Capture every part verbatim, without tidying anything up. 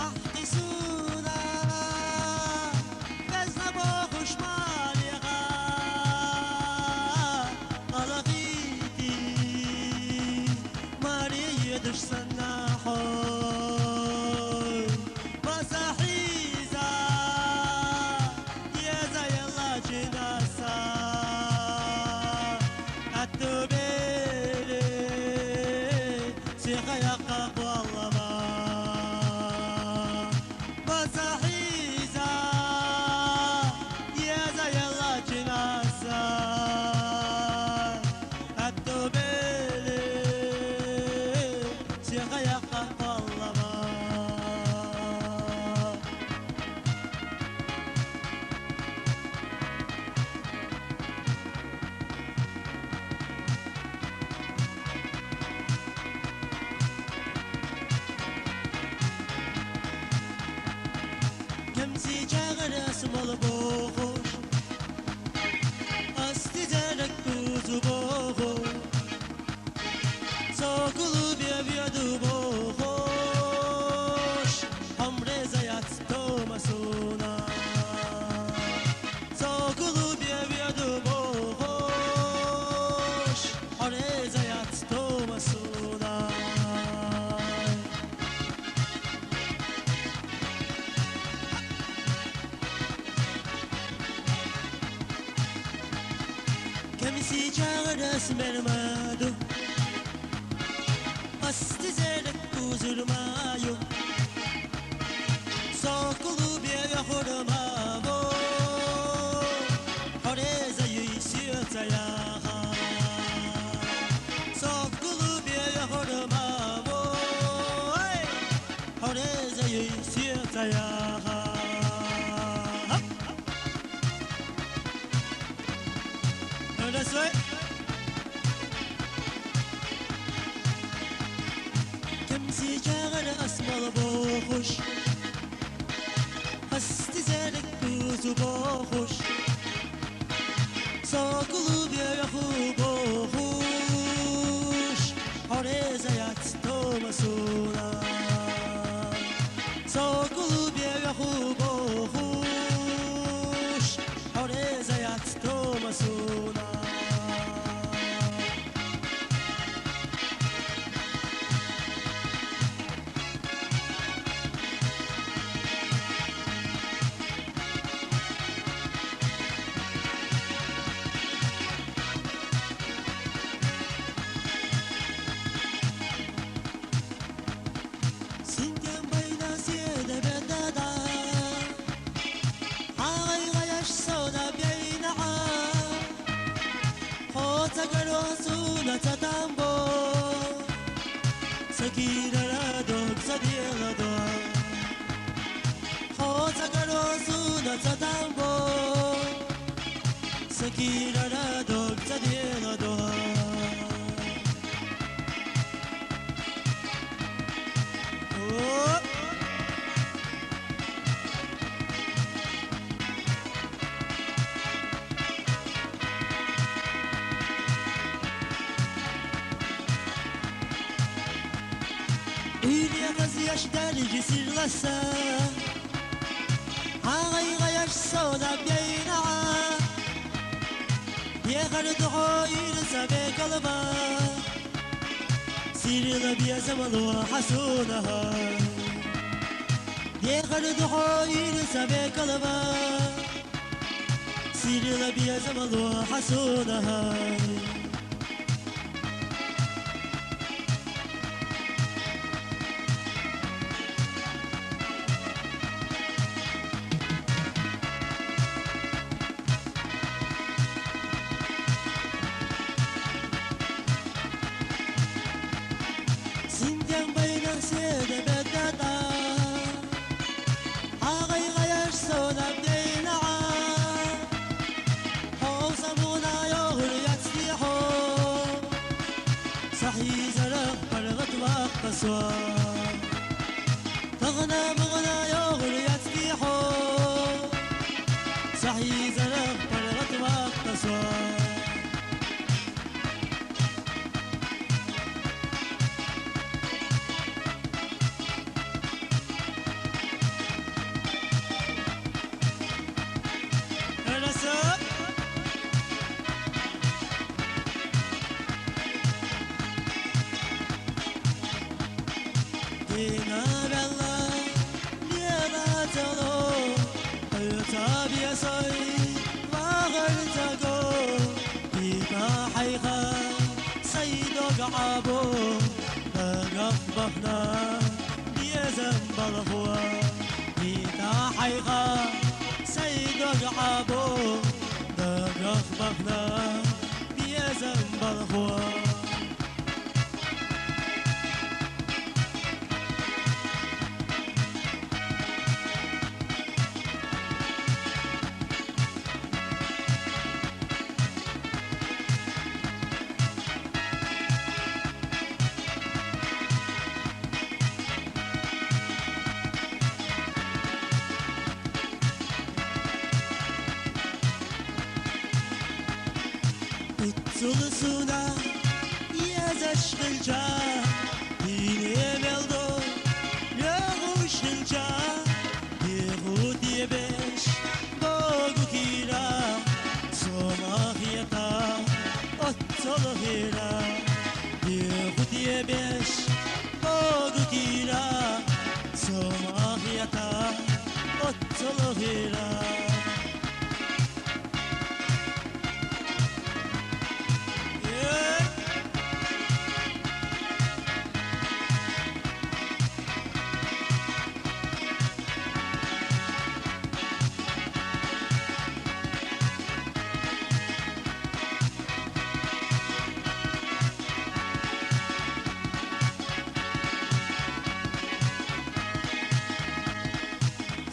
Ахтисуна безна бохуш малига, алахити мари едуш санахо, масахиза, еза ела чинаса, атубели. Сихаякка кваллама. Басахиза, еза ела чинаса. Аттубели, сихаякка кваллама. Кемси чагъар асмал бохуш, асти зерек кузу бохуш, сокулу бевиаду бохуш, хамрезаят томасуна. Сокулу бевиаду бохуш, хорезаят томасуна. Кемси чагъар асмермаду, асти зерек кузурмаю. Сокулу беве хурмаво, хореза юй сиоцаяха. Сокулу беве хурмаво, ай, хореза юй сиоцаяха. Хап! Хап! Хап! Хап! Кемси чагъар асмал бохуш, асти зерек кузу бохуш, сокулу беве ху бохуш, хорезаят томасуна. Сокулу беве ху бохуш, хорезаят томасуна. Синтем байна седе бедада, агъай гъаяш сона бейнаа, хоца гаросуна цатамбо, сакирара дог садиэладо, хоца гаросуна цатамбо, сакирара дог садиэладо. Уьйре къаз яш даржи сирласа, агъай гъаяш сона бейнаа, бегъар духо уьйре са бекалба, сирла безамлу хасуна. Бегъар духо уьйре са бекалба, сирла безамлу хасуна. Синтем байна седе бедада, агъай гъаяш сона бейнаа, хо самуна ёгъур яцдихо, тасуа. Тагъна-мугъна ёгъур яцкъихьо, сахьи зарагъ паргъатвахъ тасуа. Расып! Дина белла, лела цало, хьуца биэсой, вагъар таго, дита хьайха, сай дог гьабо, дагахъ бахна, биэзан балахъва. Дита хьайха, сай дог гьабо, дагахъ бахна, биэзан балахъва. Уццулсуна язаш хилча, дине мелдо лёгуш хилча, дихут ебеш богу кира, сомах ята отцол хира. Дихут ебеш богу кира, сомах ята отцол хира.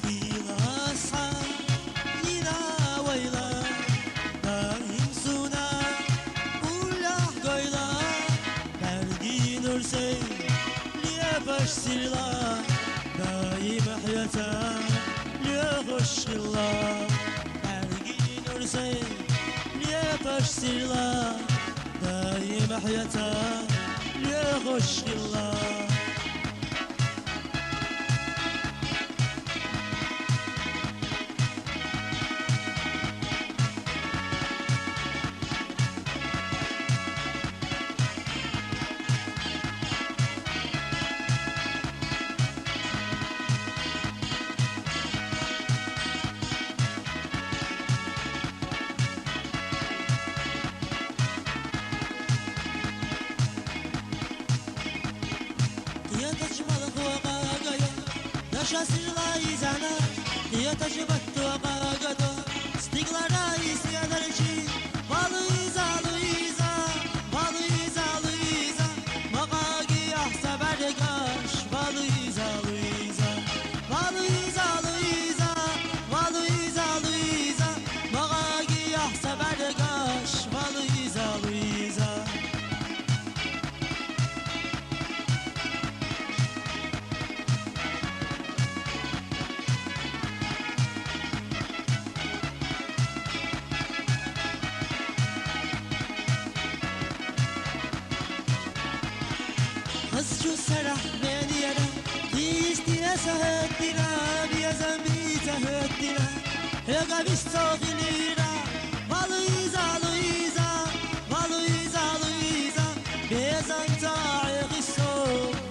Хиласа, ина вайла, даим суна, уллахъ гойла, бярги нурсей, лепаш сирла, даим хьуца, лёгуш хилла, бярги нурсей, лепаш сирла, даим хьуца, лёгуш хилла. Къиятач малхуа къагая, даша сирла изана, къиятач баттуа къагадо, стиглара исядарчи, ва Луиза, Луиза, ва Луиза, Луиза, макъаги ахса бяргаш, ва Луиза, Луиза, ва Луиза, Луиза, ва Луиза, Луиза, макъаги ахса бяргаш, ва Луиза, Луиза. Хазчу сарахь бениера, кисти эса хӀеттина, биязан бица хӀеттина, хӀега виссо хилира, ва Луиза, Луиза, ва Луиза, Луиза, безан цаӀи хиссо,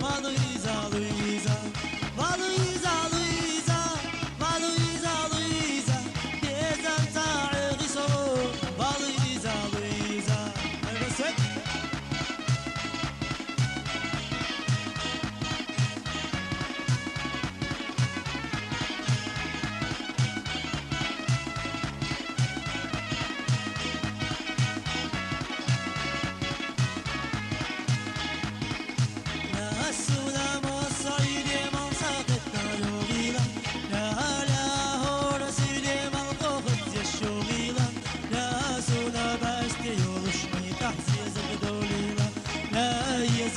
ва Луиза, Луиза, ва Луиза, Луиза, ва Луиза, Луиза, безан цаӀи хиссо, ва Луиза, Луиза. Ресет.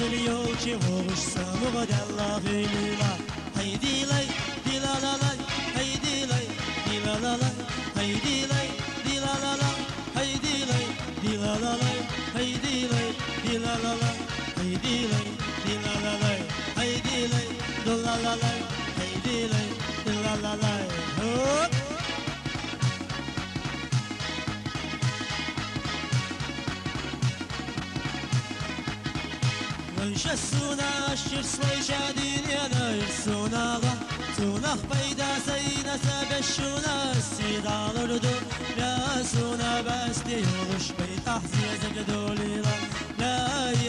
Ёлки вовш самугъдалла гъилила. Хайдилай, дилалалай, хайдилай, дилалалай, хайдилай, дилалалай, хайдилай, дилалалай, хайдилай, дилалалай, хайдилай, дилалалай, хайдилай, дулалалай, хайдилай, дилалалай. Хоп! Лайша суна ширслай шадинена сунала, сунах пайда сайна сабешуна сидалурду, ля суна басти юлуш пайтах зезек долила, ля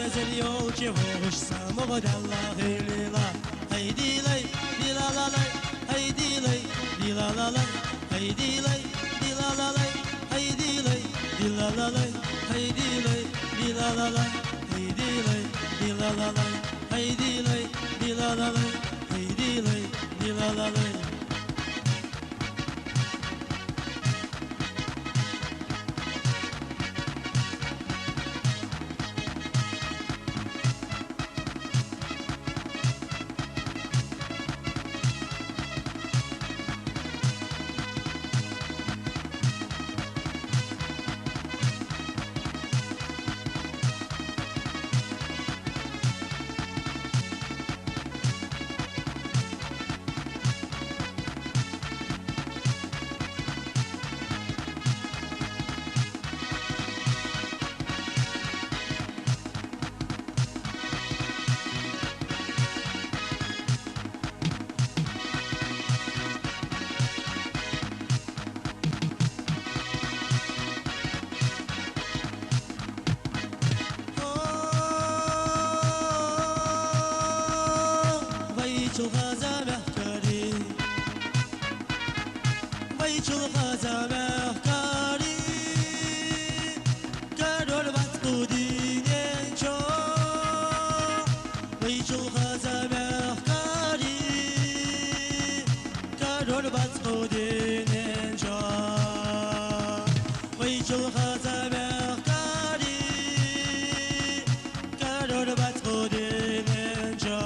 езел ёлки вовш самугъдалла гъилила. Хайдилай, дилалалай, хайдилай, дилалалай, хайдилай, дилалалай, хайдилай, дилалалай, хайдилай, дилалалай, хайдилай, дилалалай, хайдилай, дилалалай, хайдилай, дилалалай. Вайчул хаза мехкари, вайчул хаза мехкари, король вацӀудинен чо. Вайчул хаза мехкари, король вацӀудинен чо. Вайчул хаза мехкари, король вацӀудинен чо.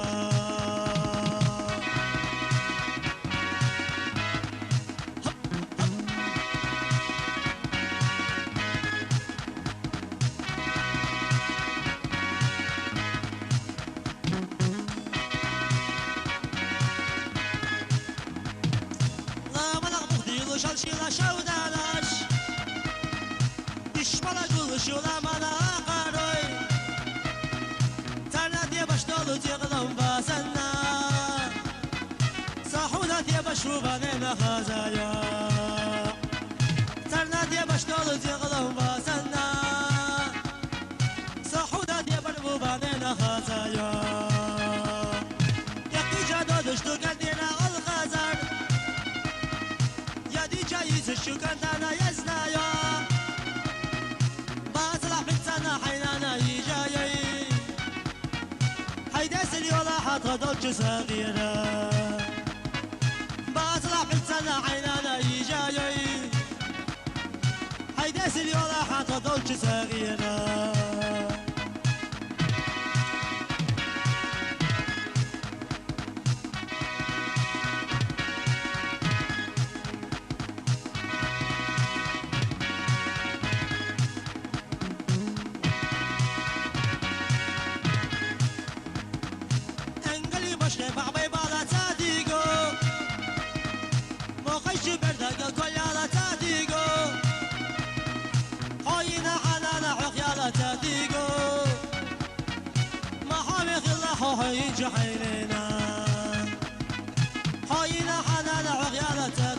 Ламанах бухдилу шалшила шавдалаш, дишмала гулшула мана къарой. Царна де башталу тегълам васанна, сахуна де башу ванена хазая. Царна де башталу тегълам васанна, сахуна де барбу ванена хазая. Якъи жадо душту гандина алхазар, яди жайиз шукантана я знаю. Базла пицана хайнана ижаяй. Хайда сил ёла хатха долчу сагъира. Базла пицана хайнана ижаяй. Хайда сил ёла хатха долчу сагъира. Энгали башгъе бабай бала цадиго. Мохайчу бердага коляла цадиго. Хоина ханана хохъяла цадиго. Махами хила хохоинчу хайнена. Хоина ханана хохъяла цадиго.